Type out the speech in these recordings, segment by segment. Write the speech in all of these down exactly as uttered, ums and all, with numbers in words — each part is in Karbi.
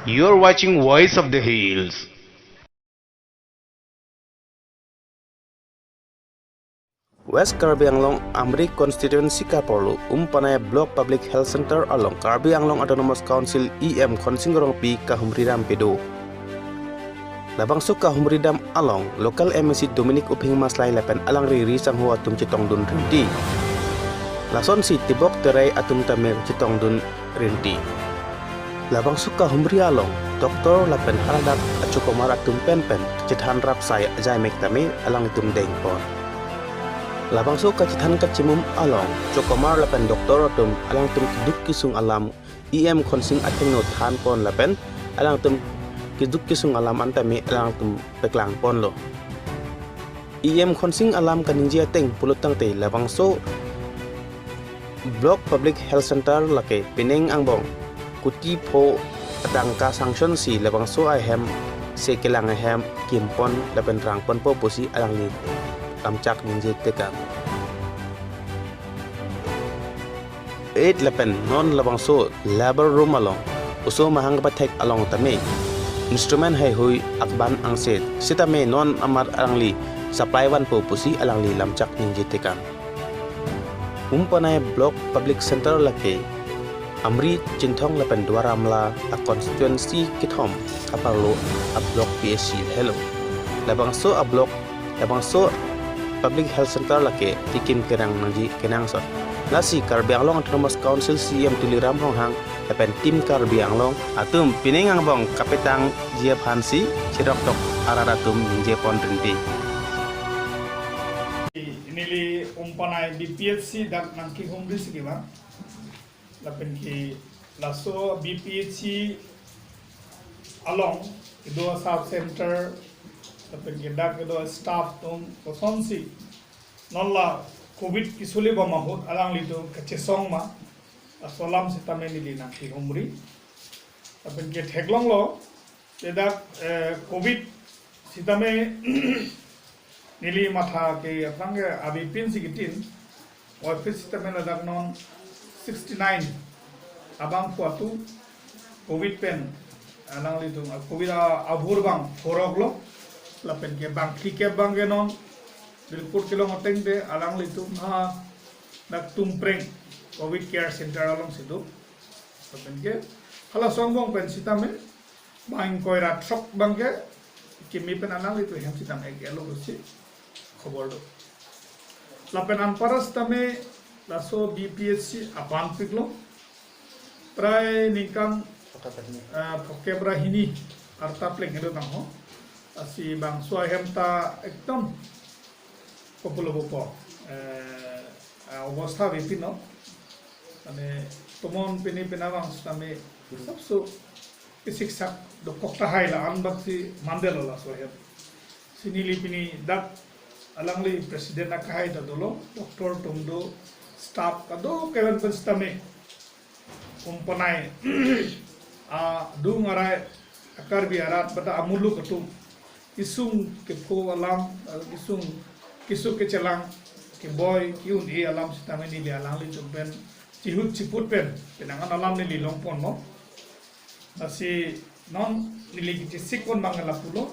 You're watching Voice of the Hills. West Karbi Anglong Amri constituency kaparlo Umpanai Block Public Health Center along Karbi Anglong Autonomous Council E M Khonsing Rongpi kahumri dam pado. Labangso kahumri dam along local M A C Dominic Uphing Maslai lapen alangli ri sangho atum chetongdun rinti. Lasonsi tebok terai atum tame chetongdun rinti. Labangso kahumri along doctor lapen haladak achokomar atum penpen chethan rap sai ajai mek tame alanglitum dengpon. Labangso kachethan kachimum along chokomar lapen doctor atum alangtum keduk kesung alam E M Khonsing athengno thanpon lapen alangtum keduk kesung alam an tame alangtum peklangponlo. E M Khonsing alam kaningje ateng pulotangte labangso Block Public Health Center lake pining angbong kuti pho atangka sanction si labangso ahem se kelang ahem kimpon lapen rangponpo pusi alangli lamchak ningje tekang. Eight lapen non labangso labor room along oso mahang pathek along tame instrument heihui akban angse sitame non amar alangli supply vanpo pusi alangli lamchak ningje tekang. Umpanai Block Public Center lake Amri, Chinthong lapen Duar Amla a constituency kethom kaparlo a block P H C helo. Labangso a block, labangso Public Health Center lake kekim kerang nangji kenangsot. Lasi Karbi Anglong Autonomous Council C E M Tuliram Ronghang lapen Team Karbi Anglong atum pining angbong kapetangji aphansi cheroktok arat atum ningjepon rinti. Neli Umpanai B P H C dak nangkehumri si kevang. Lapen ke laso B P H C along kedo sub center, lapen ke dak kedo staff atum kosonsi non la covid kesuli bom ahut alanglitum kachesong ma, laso alam sitame neli nangkehumri. Lapen ke theklonglo, ladak, eh, covid sitame neli matha ke aphrang ke avepin si kitin, office sitame ladak non sixty nine abangphu atum covid pen alanglitum, ah, covid a-, abur bang phoroklo, lapen ke bangphli kep abang ke non report kelong ateng te alanglitum ha dak Tumpreng covid care center alongsi do. Lapen ke halaso angbong pen sitame bang ingkoi ra throk abang ke kimi pen alanglitum hem sitame ek-elo pusi khobor do. Lapen anpar sitame laso B P H C aban piklo. Prai ningkan, ah, phokep ra hini arta plenglo nangho. Lasi bangso ahem ta ekdom kopulo pupo, eh, ah, obostha avepinlo. Mane tomon pini pina bang sitame sabso kesiksak dokok tahai la-an bak si mandetlo laso ahem. Si neli pini dak alangli president akehai ta dolo, doctor atum do, staff kadokave pen sitame Umpanai adung arai a-Karbi arat bata amuluk atum kesung kepho alam, eh, kesung kesung kechelang keboi ke-un-e alam sitame neli alanglitum pen chihut chiput pen penang an alam neli longponlo. Lasi non neli kechesik pon abang lapulo,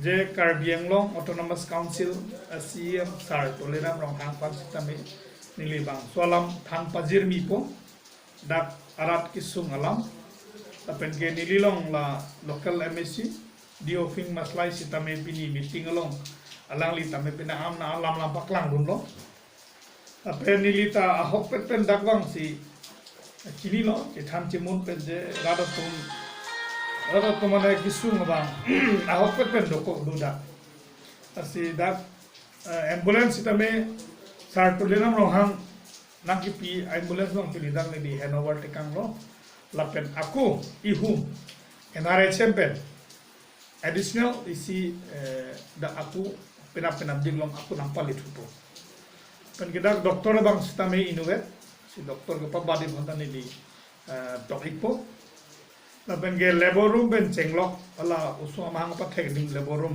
je Karbi Anglong Autonomous Council, eh, C E M Sir Tuliram Ronghang aphan sitame neli bangso alam than pajirmipo, dak arat kesung alam. Lapen ke neli along la local M A C D Uphing Maslai sitame pini meeting along alangli tame pini amna alam lam paklangdunlo. Lapen neli ta ahokpet pen dak vangsi chinilo, chethan chemun pen je rat atum, rat atum mane kesung abang ahokpet pen dokok do dak. Lasi dak, eh, ambulance sitame Sir Tuliram Ronghang nangkipi ambulance along pini dak neli handover tekanglo. Lapen ako ihum N R H M pen additional isi, eh, dak ako penap penap dik along ako nangpalithupo. Lapen ke dak doctor abang sitame inutvet, si doctor kepabadi bonta neli, eh, tok-ikpo. Lapen ke labor room pen chenglok, hala oso amahang pathek ding labor room,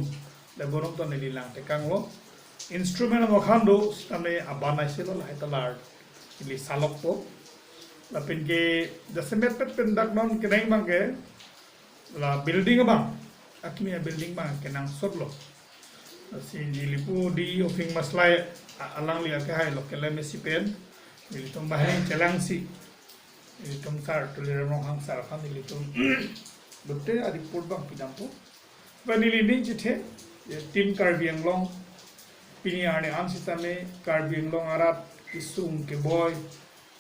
labor room ta neli lang tekanglo. Instrument amokhan do sitame aban aisilo, lahai ta lar neli salokpo. Lapen ke jasemet pet pen dak non keneng abang ke La building abang, akimi a-building abang kenangsotlo. Si neli pu D E Oping Maslai a-, alangli akehai local M A C pen nelitum banghini chelangsi, nelitum Sar Tuliram Ronghang sar aphan nelitum lote a-report abang pidampo. Ba neli ning chethe, ya, Team Karbi Anglong, pini arni an sitame Karbi Anglong arat kesung keboi,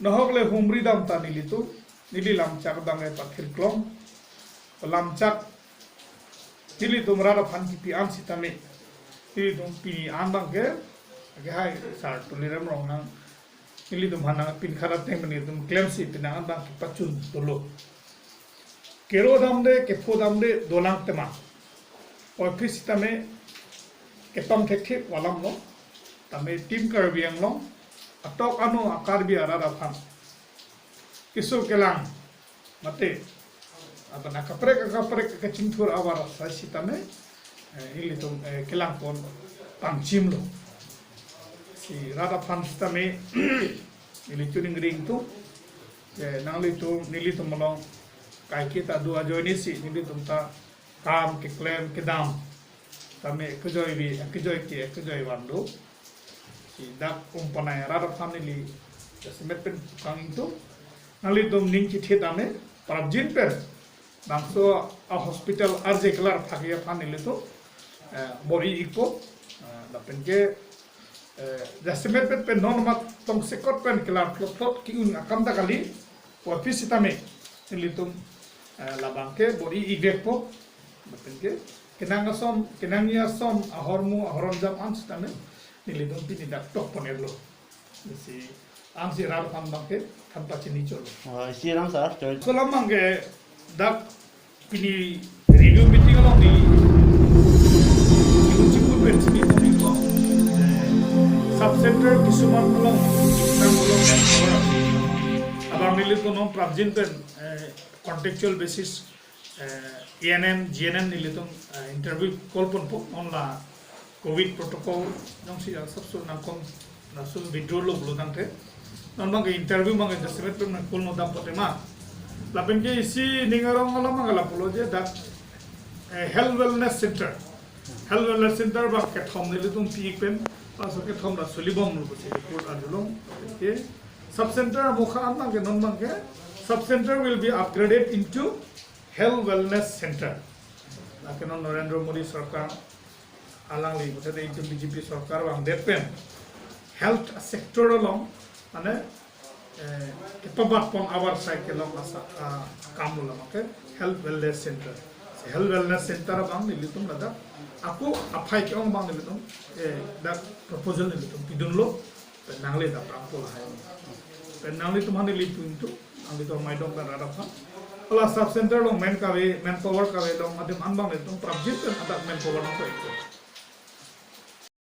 nahok le humri dam ta nelitum, neli lamchak abang e pathirklong, lamchak nelitum rat aphan kipi an sitame, nelitum pini an abang ke, akehai Sar Tuliram Ronghang, nelitum aphan nangpin kharat teng nelitum klemsi penang an abang kepachun dolo. Kero damde, kepho damde, dolang tema. Office sitame, ketong thekthe alam lo. Tame Team Karbi Anglong, atok ano a-Karbi arat aphan keso kelang, mate, abang akaprek akaprek kachingthur abar asai sitame, eh, ilitum, eh, kelangpon pangchimlo. Si rat aphan sitame, ili chuning ring tum, eh, nanglitum, nelitum along, kaike ta do ajoine si, nelitum ta kam keklem kedam, tame kejoi vi, kejoi ke, kejoi van do. Si dak umpanai rat aphan neli jasemet pen kang ingtum, nanglitum ning chethe tame, prapjin pen, bangso a-hospital arje kelar phagi aphan nelitum, eh, bor-i ikpo, eh, lapen ke, eh, jasemet pen pen non mat tongsekot pen kelar plot plot ki-un akam ta kali, office sitame, nelitum, eh, labang ke bor-i ikvekpo, lapen ke, kenang ason, kenangji ason, ahormu, ahoronjam an sitame, nelitum pini dak tokpon-etlo. Si, ansi rat aphan abang ke than pachini cholo. Ah, isi alam sir, choi. So alam abang ke dak pini review meeting along neli, neli chikut pen chini tong iko. Eh, sub center kisuman along, kisam along, abang nelitum non prapjin pen, eh, contractual basis, eh, A N M, G N M nelitum, eh, interview call ponpo, non la covid protocol jongsi asapso nangkong laso withdraw lo pulo tangte, non abang ke interview abang ke jasemet pen nangkol no dampo tema. Lapen ke isi ning arong alam abang ke lapulo je dak, eh, health wellness center. Health wellness center abang kethom nelitum pi pen, laso kethom ta solibomlo pusi report arjulong. Lapen ke sub center amokha an abang ke non abang ke sub center will be upgraded into health wellness center. Lake non Narendra Modi sorkar alangli, mate itum B J P sorkar vangdet pen health sector along, mane, eh, kepabatpon abar sai kelong asa, ah, kam lo lama ke health wellness center. Si health wellness center abang nelitum ladak ako aphai ke-ong abang nelitum, eh, dak proposal nelitum pidunlo, pen nangli dak prangpo lahai. Pen nanglitum aphan neli pu ingtung, nanglitum maidong pen rat aphan. Hala sub center along man kave, manpower kave along adim an abang nelitum prapjin pen adak manpower nangkoi.